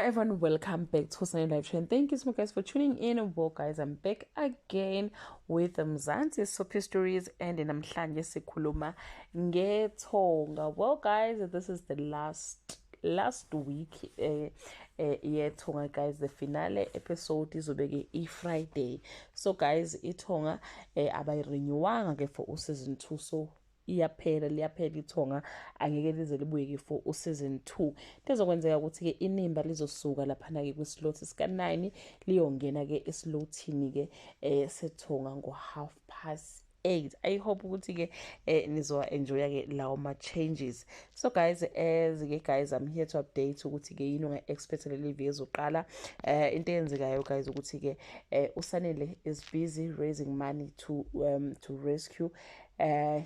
Everyone, welcome back to Sunny Live Trend. Thank you so much, guys, for tuning in. Well, guys, I'm back again with Mzansi Soapy Stories, and namhlanje sikhuluma ngethonga. Well, guys, this is the last week yethonga, guys. The finale episode izobe ke i-Friday. So guys, ithonga abayirenewanga ke for season 2, so iyaphela, liyaphela ithonga, angeke lize libuye-ke for u-season 2. Into ezokwenzeka ukuthi-ke inimba lizosuka laphana-ke kwi-slot sika-9, liyongena-ke eslothini-ke sethonga ngo-8:30. I hope ukuthi-ke nizowa-enjoya-ke lawo ma-changes. So guys, as ke guys, I'm here to update ukuthi-ke yini onga-expect leli viki ezoqala. Into eyenzekayo, guys, ukuthi-ke uSanele is busy raising money to rescue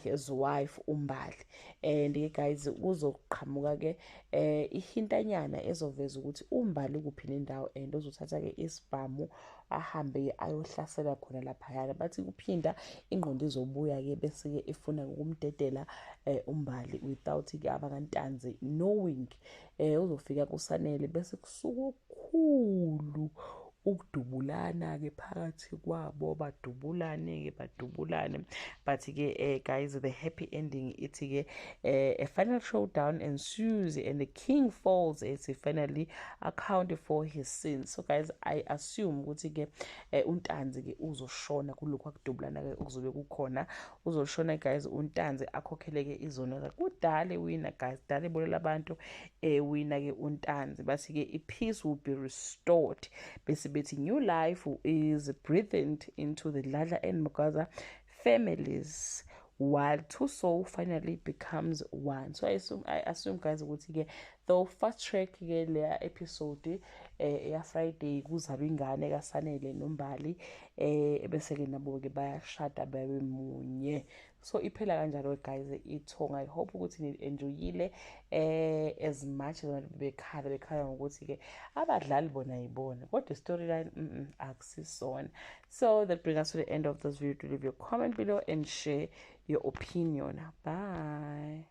his wife uMbali, and ke guys, kuzoqhamuka ke ihintanyana ezoveza ukuthi uMbali kuphi nendawo, and uzothatha ke isibhamu ahambe ayohlasela khona laphayana. Bathi kuphinda ingqondo izobuya ke, bese ke ifuna ukumdedela uMbali without ke abakantanzi knowing. Uzofika kuSanele, bese kusuka okukhulu ukudubulana-ke phakathi kwabo, badubulane-ke, badubulane. But-ke guys, the happy ending ithi-ke a final showdown ensues and the king falls as he finally account for his sins. So guys, I assume ukuthi-ke uNtanzi-ke uzoshona kulokhu akudubulana-ke okuzobe kukhona. Uzoshona, guys, uNtanzi, akhokheleke izono zakhe. Kudala ewina, guys, dala ebolela abantu, ewina-ke uNtanzi. Bathi-ke i-peace will be restored, bese bethi new life is breathed into the Dladla and Magwaza families while two soul finally becomes one. So I assume, guys, ukuthi-ke though fast track ke leya episode ya Friday, kuzalwa ingane kaSanele noMbali, bese ke nabo ke bayashada, babe munye. So iphela kanjalo, guys, ithonga. I hope ukuthi ni-enjoyile as much as abantu bekhala, bekhala ngokuthi ke abadlali bona yibona, kodwa storyline akusisona. So that brings us to the end of this video. To leave your comment below and share your opinion. Bye.